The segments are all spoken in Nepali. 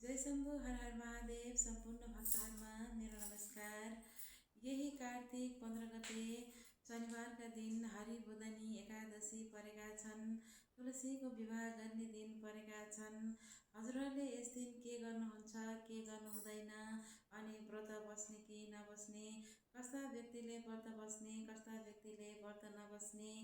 जय शम्भु हर हर महादेव सम्पूर्ण भक्तहरुमा मेरो नमस्कार। यही कार्तिक 15 गते शनिबारका दिन हरिबोधनी एकादशी परेका छन्। तुलसीको विवाह गर्ने दिन परेका छन्। हजुरहरूले यस दिन के गर्नुहुन्छ, के गर्नु हुँदैन, अनि व्रत बस्ने कि नबस्ने, कस्ता व्यक्तिले व्रत बस्ने, कस्ता व्यक्तिले व्रत नबस्ने,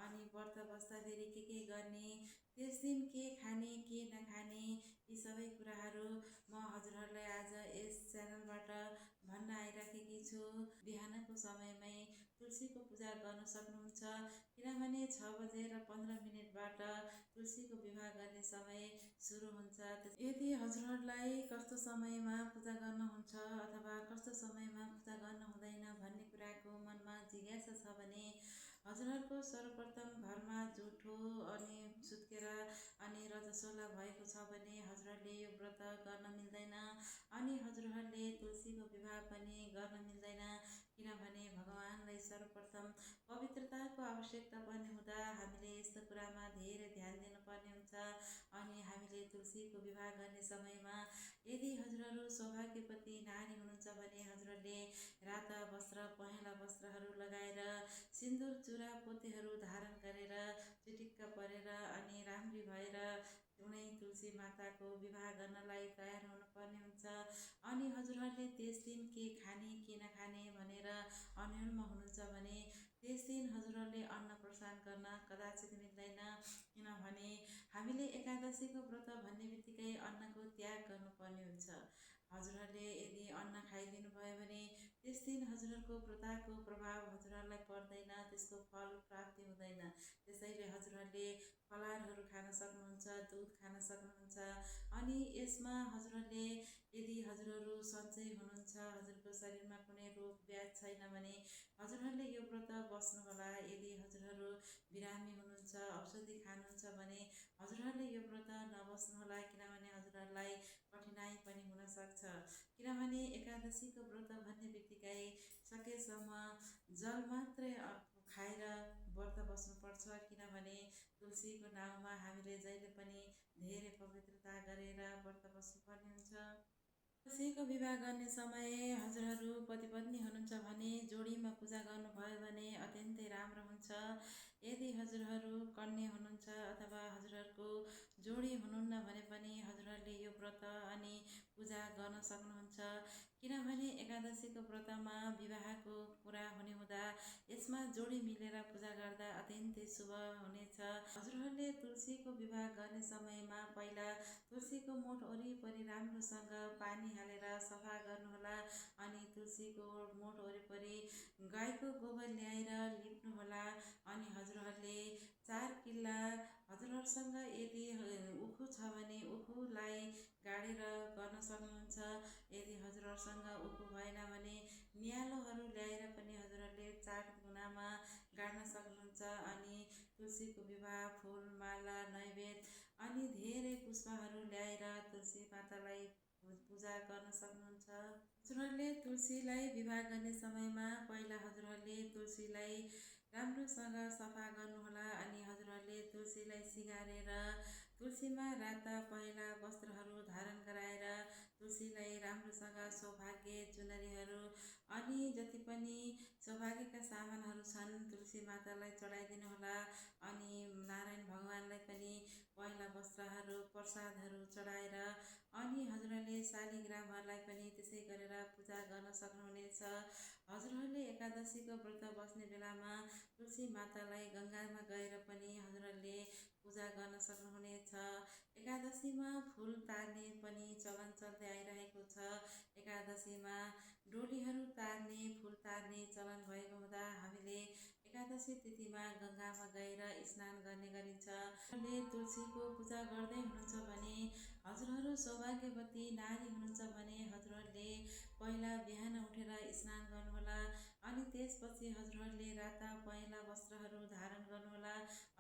अनि व्रत बस्दाखेरि के गर्ने, त्यस दिन के खाने के नखाने, यी सबै कुराहरू म हजुरहरूलाई आज यस च्यानलबाट भन्न आइराखेकी छु। बिहानको समयमै तुलसीको पूजा गर्न सक्नुहुन्छ, किनभने 6:15 तुलसीको विवाह गर्ने समय सुरु हुन्छ। यदि हजुरहरूलाई कस्तो समयमा पूजा गर्नुहुन्छ अथवा कस्तो समयमा पूजा गर्न हुँदैन भन्ने कुराको मनमा जिज्ञासा छ भने हजुरहरूको सर्वप्रथम घरमा जुठो अनि सुत्केर अनि रजस्वला भएको छ भने हजुरहरूले यो व्रत गर्न मिल्दैन। अनि हजुरहरूले तुलसीको विवाह पनि गर्न मिल्दैन, किनभने भगवानलाई सर्वप्रथम पवित्रताको आवश्यकता पर्ने हुँदा हामीले यस्तो कुरामा धेरै ध्यान दिनुपर्ने हुन्छ। अनि हामीले तुलसीको विवाह गर्ने समयमा यदि हजुरहरू सौभाग्यवती नारी हुनुहुन्छ भने हजुरहरूले राता वस्त्र पहेँला वस्त्रहरू लगाएर सिन्दुर चुरा पोतेहरू धारण गरेर चिटिक्क परेर अनि राम्री भएर कुनै तुलसी माताको विवाह गर्नलाई तयार हुनुपर्ने हुन्छ। अनि हजुरहरूले त्यस दिन के खाने के नखाने भनेर अन्योलमा हुनुहुन्छ भने त्यस दिन हजुरहरूले अन्न प्रसान गर्न कदाचित मिल्दैन, किनभने हामीले एकादशीको व्रत भन्ने बित्तिकै अन्नको त्याग गर्नुपर्ने हुन्छ। हजुरहरूले यदि अन्न खाइदिनु भयो भने त्यस दिन हजुरहरूको व्रतको प्रभाव हजुरहरूलाई पर्दैन, त्यसको फल प्राप्ति हुँदैन। त्यसैले हजुरहरूले फलारहरू खान सक्नुहुन्छ, दुध खान सक्नुहुन्छ। अनि यसमा हजुरहरूले यदि हजुरहरू सन्चै हुनुहुन्छ, हजुरको शरीरमा कुनै रोग व्याध छैन भने हजुरहरूले यो व्रत बस्नुहोला। यदि हजुरहरू बिरामी हुनुहुन्छ, औषधि खानुहुन्छ भने हजुरहरूले यो व्रत नबस्नुहोला, किनभने हजुरहरूलाई कठिनाइ पनि हुन सक्छ। किनभने एकादशीको व्रत भन्ने बित्तिकै सकेसम्म जल मात्रै खाएर व्रत बस्नुपर्छ, किनभने तुलसीको नाउँमा हामीले जहिले पनि धेरै पवित्रता गरेर व्रत बस्नुपर्ने हुन्छ। तुलसीको विवाह गर्ने समय हजुरहरू पति पत्नी हुनुहुन्छ भने जोडीमा पूजा गर्नुभयो भने अत्यन्तै राम्रो हुन्छ। यदि हजुरहरू कन्या हुनुहुन्छ अथवा हजुरहरूको जोडी हुनुहुन्न भने पनि हजुरहरूले यो व्रत अनि पूजा गर्न सक्नुहुन्छ, किनभने एकादशीको व्रतमा विवाहको कुरा हुने हुँदा यसमा जोडी मिलेर पूजा गर्दा अत्यन्तै शुभ हुनेछ। हजुरहरूले तुलसीको विवाह गर्ने समयमा पहिला तुलसीको मोठ वरिपरि राम्रोसँग पानी हालेर सफा गर्नुहोला। अनि तुलसीको मोठ वरिपरि गाईको गोबर ल्याएर लिप्नुहोला। अनि हजुरहरूले 4 किल्ला हजुरहरूसँग यदि उखु छ भने उखुलाई गाडेर गर्न सक्नुहुन्छ। यदि हजुरहरूसँग उखु भएन भने न्यालोहरू ल्याएर पनि हजुरहरूले 4 कुनामा गाड्न सक्नुहुन्छ। अनि तुलसीको विवाह फुल माला नैवेद्य अनि धेरै पुष्पहरू ल्याएर तुलसी मातालाई पूजा गर्न सक्नुहुन्छ। हजुरहरूले तुलसीलाई विवाह गर्ने समयमा पहिला हजुरहरूले तुलसीलाई राम्रोसँग सफा गर्नुहोला। अनि हजुरहरूले तुलसीलाई सिँगारेर तुलसीमा राता पहेँला वस्त्रहरू धारण गराएर तुलसीलाई राम्रोसँग सौभाग्य चुनरीहरू अनि जति पनि सौभाग्यका सामानहरू छन् तुलसी मातालाई चढाइदिनुहोला। अनि नारायण भगवानलाई पनि पहेँला वस्त्रहरू प्रसादहरू चढाएर अनि हजुरहरूले शालिग्रामहरूलाई पनि त्यसै गरेर पूजा गर्न सक्नुहुनेछ। हजुरहरूले एकादशीको व्रत बस्ने बेलामा तुलसी मातालाई गङ्गामा गएर पनि हजुरहरूले पूजा गर्न सक्नुहुनेछ। एकादशीमा फुल तार्ने पनि चलन चल्दै आइरहेको छ। एकादशीमा डोलीहरू तार्ने फुल तार्ने चलन भएको हुँदा हामीले एकादशी तिथिमा गङ्गामा गएर स्नान गर्ने गरिन्छ। हजुरहरूले तुलसीको पूजा गर्दै हुनुहुन्छ भने हजुरहरू सौभाग्यवती नारी हुनुहुन्छ भने हजुरहरूले पहिला बिहान उठेर स्नान गर्नुहोला। अनि त्यसपछि हजुरहरूले राता पहेँला वस्त्रहरू धारण गर्नुहोला।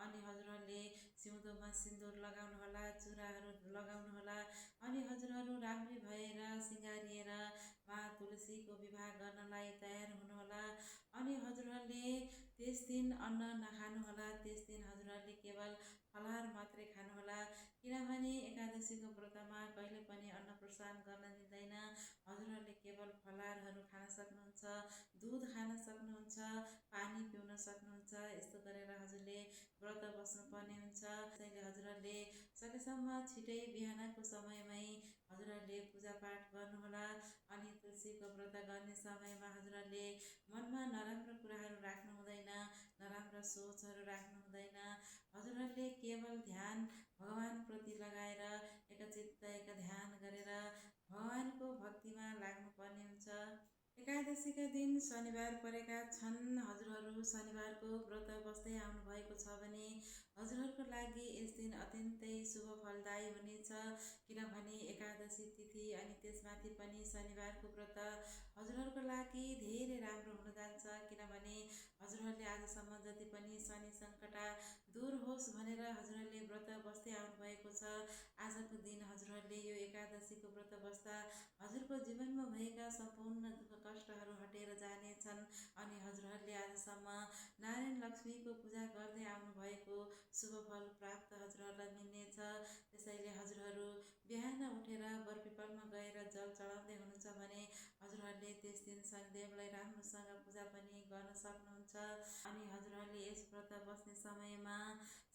अनि हजुरहरूले सिउँदोमा सिन्दुर लगाउनुहोला, चुराहरू लगाउनुहोला। अनि हजुरहरू राम्री भएर सिँगारिएर तुलसीको विवाह गर्नलाई तयार हुनुहोला। अनि हजुरहरूले त्यस दिन अन्न नखानुहोला। त्यस दिन हजुरहरूले केवल फलाहार मात्रै खानुहोला, किनभने एकादशीको व्रतमा कहिले पनि अन्न प्रसाद प्रस्थान गर्न दिँदैन। हजुरहरूले केवल फलाहारहरू खान सक्नुहुन्छ, दुध खान सक्नुहुन्छ, पानी पिउन सक्नुहुन्छ। यस्तो गरेर हजुरले व्रत बस्नुपर्ने हुन्छ। त्यसैले हजुरहरूले सकेसम्म छिटै बिहानको समयमै हजुरहरूले पूजापाठ गर्नुहोला। अनि तुलसीको व्रत गर्ने समयमा हजुरहरूले मनमा नराम्रो कुराहरू राख्नु हुँदैन, नराम्रा सोचहरू राख्नु हुँदैन। हजुरहरूले केवल ध्यान भगवानप्रति लगाएर एकचित्त एक ध्यान गरेर भगवानको भक्तिमा लाग्नुपर्ने हुन्छ। एकादशीका दिन शनिबार परेका छन्। हजुरहरू शनिबारको व्रत बस्दै आउनुभएको छ भने हजुरहरूको लागि यस दिन अत्यन्तै शुभ फलदायी हुनेछ। किनभने एकादशी तिथि अनि त्यसमाथि पनि शनिबारको व्रत हजुरहरूको लागि धेरै राम्रो हुन जान्छ। किनभने हजुरहरूले आजसम्म जति पनि शनि सङ्कटा दूर होस् भनेर हजुरहरूले व्रत बस्दै आउनुभएको छ। आजको दिन हजुरहरूले यो एकादशीको व्रत बस्दा हजुरको जीवनमा भएका सम्पूर्ण दुःख कष्टहरू हटेर जानेछन्। अनि हजुरहरूले आजसम्म नारायण लक्ष्मीको पूजा गर्दै आउनुभएको शुभ फल प्राप्त हजुरहरूलाई मिल्नेछ। त्यसैले हजुरहरू बिहान उठेर बरपिपलमा गएर जल चढाउँदै हुनुहुन्छ भने हजुरहरूले त्यस दिन शनिदेवलाई राम्रोसँग पूजा पनि गर्न सक्नुहुन्छ। अनि हजुरहरूले यस व्रत बस्ने समयमा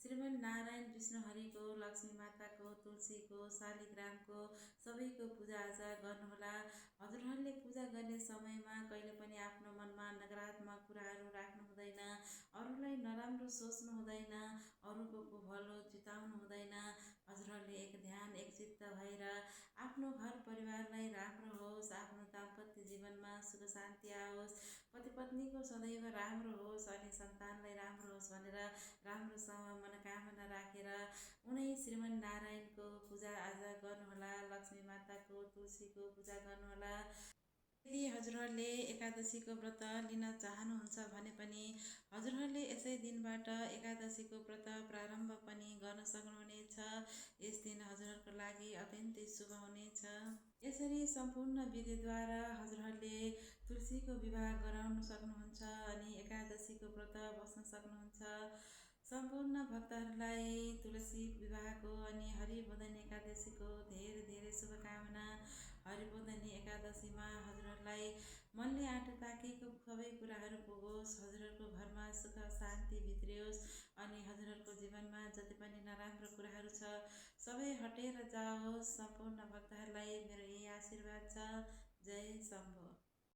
श्रीमन नारायण विष्णुहरिको, लक्ष्मी माताको, तुलसीको, शालिग्रामको सबैको पूजाआजा गर्नुहोला। हजुरहरूले पूजा गर्ने समयमा कहिले पनि आफ्नो मनमा नकारात्मक कुराहरू राख्नु हुँदैन, अरूलाई नराम्रो सोच्नु हुँदैन, अरूको भलो चिताउनु हुँदैन। हजुरहरूले एक ध्यान एक चित्त भएर आफ्नो घर परिवारलाई राम्रो होस्, आफ्नो दाम्पत्य जीवनमा सुख शान्ति आओस्, पति पत्नीको सदैव राम्रो होस् अनि सन्तानलाई राम्रो होस् भनेर राम्रोसँग मनोकामना राखेर उनै श्रीमन नारायणको पूजाआजा गर्नुहोला। लक्ष्मी माताको, तुलसीको पूजा गर्नुहोला। यदि हजुरहरूले एकादशीको व्रत लिन चाहनुहुन्छ भने पनि हजुरहरूले यसै दिनबाट एकादशीको व्रत प्रारम्भ पनि गर्न सक्नुहुनेछ। यस दिन हजुरहरूको लागि अत्यन्तै शुभ हुनेछ। यसरी सम्पूर्ण विधिद्वारा हजुरहरूले तुलसीको विवाह गराउन सक्नुहुन्छ अनि एकादशीको व्रत बस्न सक्नुहुन्छ। सम्पूर्ण भक्तहरूलाई तुलसी विवाहको अनि हरिबोधनी एकादशीको धेरै धेरै शुभकामना। हरिबोधनी एकादशीमा हजुरहरूलाई मनले आँट ताकेको सबै कुराहरू पुगोस्, हजुरहरूको घरमा सुख शान्ति भित्रियोस् अनि हजुरहरूको जीवनमा जति पनि नराम्रो कुराहरू छ सबै हटेर जाओस्। सम्पूर्ण भक्तहरूलाई मेरो यही आशीर्वाद छ। जय शम्भो।